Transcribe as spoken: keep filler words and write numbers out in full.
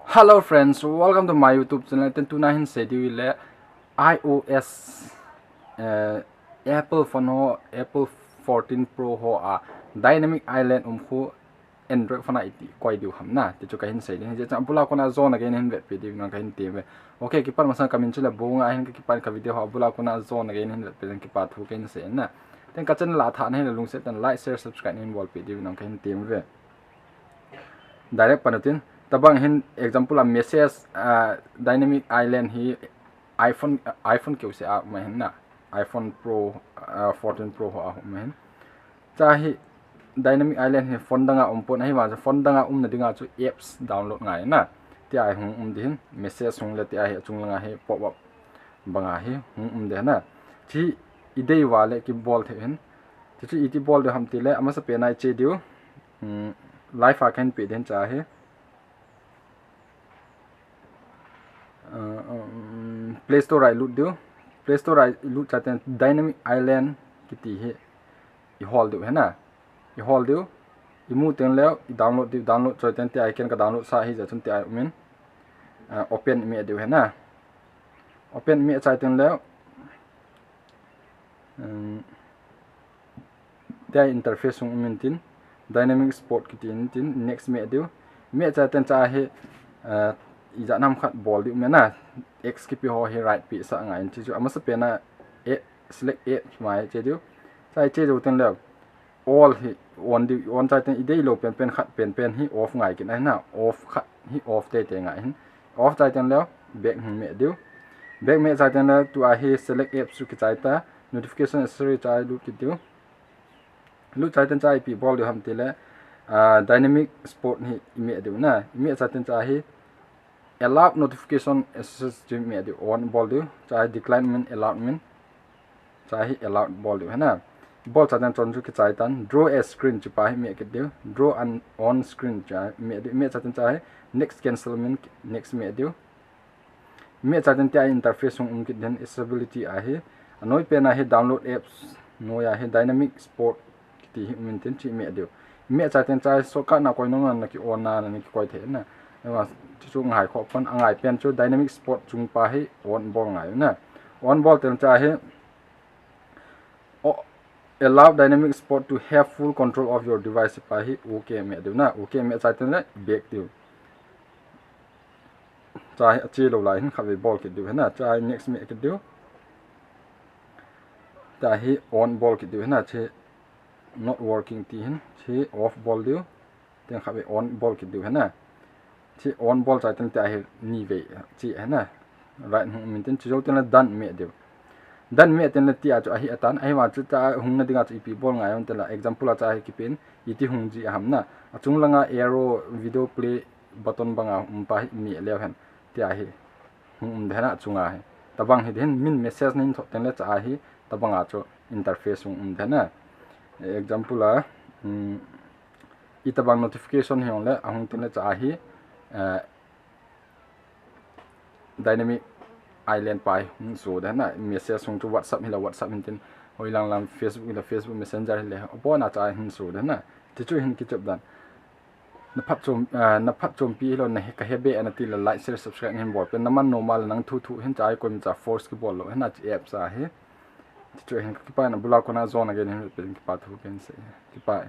Hello friends, welcome to my YouTube channel. Ten tuna hin sei diu le iOS, eh, Apple phone ho, Apple fourteen Pro ho a dynamic island um khu Android phone a iti koi diu ham na. Ti chu kahin sei ding. Hiche chang bula kona jona kahin vetpi diu nang kahin ti ve. Okay, kipan masang kamin chu le bunga hin ka kipan ka video ho bula kona jona kahin vetpi ding kipa thu kahin sei na. Ten ka channel la tha na hin lungset tan like, share, subscribe hin bolpi diu nang kahin ti ve. Direct pan utin, tabang hin example a message, ah, dynamic island hi iPhone, iPhone keu se a um ahin na, iPhone Pro, ah, fourteen Pro ho a um ahin. Cha hi dynamic island hi phone danga um pon ahi ma, phone danga umna dinga chu apps download ngai na. Ti a hi hung um di hin, message hung le ti a hi chung langa hi pop up banga hi hung um de na. Chi i dei va le kibol the hin. Ti chu iti bol de ham ti le, amasa pe nai che diu. Hmm, live a kahin pe den cha hi. Uh, um, Play Store a i lut diu. Play Store a i lut cha ten dynamic island kiti hi i hol diu hena. I hol diu. I mu ten leo, i download diu, download choi ten ti a hi ken ka download sa hi ja chun ti a i umin. Uh, open i me diu hena. Open i me chai ten leo. Um, Ti a interface hung um in tin, dynamic spot kiti in tin, next me diu. Me cha ten cha hi, eh, i ja nam khat bol diu me na, X kipi ho hi right pi sa ngai in ti chu. Amasa pe na, e, select e, mai che diu. Cha che diu ten leo. All hi on diu, on cha ten i dei lo pen pen khat pen pen hi off ngai kin ai na, off khat hi off te te ngai hin. Off chai ten leo, back hung me diu. Back me chai ten leo, tu a hi select apps chu kichai ta, notification accessory chai lut kit diu. Lut chai ten chai pi bol diu ham ti le, ah, dynamic spot hi i me diu na. I me chai ten chai hi allow notification access chu i me diu on bol diu. Chai decline min, allow min. Cha hi allow bol diu hena. Bol cha ten chon chu kichai tan. Draw a screen chu pa hi me kit diu. Draw an on screen cha me diu. Me cha ten cha hi next cancel min next me diu. Me cha ten ti a interface hung um kit den accessibility a hi. Anoi pen a hi download apps. Noi a hi dynamic spot kiti hi um in tin chi me diu. Me cha ten cha hi shortcut na koi nong na ki on na na ki koi the na. Ema chu chu ngai kho pon a ngai pen chu dynamic spot chung pa hi on bol ngai na. On bol ten cha hi Oh, allow dynamic spot to have full control of your device pa hi okay me diu na. Okay me chai ten le back diu. Cha hi ache lo lai hin khat ve bol kit diu hena. Cha hi next me kit diu. Cha hi on bol kit diu hena. Chi not working ti hin. Chi off bol diu. Ten khat ve on bol kit diu hena. Chi on bol chai ten ti a hi ni ve chi hena. Right hung min ten chi jou ten le done me diu. Done me ten le ti a chu a hi atan. A hi ma chu cha hung na dinga chu ipi bol ngai on ten la. Example a cha hi kipin iti hung ji ham na. A chung langa arrow video play button banga um pa hi me leo hen. Ti a hi hung um de hena a chunga hi. Tabang hi den min message nin thot ten le cha a hi tabanga chu interface hung um de hena. Example a, um, i tabang notification hi hong le, a hung tin le cha a hi, eh, dynamic island pa hi hung so de na, message hung chu WhatsApp hi la WhatsApp hin tin, hoi lang lang Facebook hi la Facebook Messenger hi le, apo na cha a hin so de na, ti chu hin kichep dan. Na phat chom, eh, na phat chompi hi lo na he, ka he be na ti la like, share, subscribe hin bol pen, na man normal nang thu thu hin cha a hi koima cha force kibol lo, hin a chi apps a hi. Ti chu hin kipa na bula kona jona kahin vetpi ding kipa thu kahin sei. Kipa.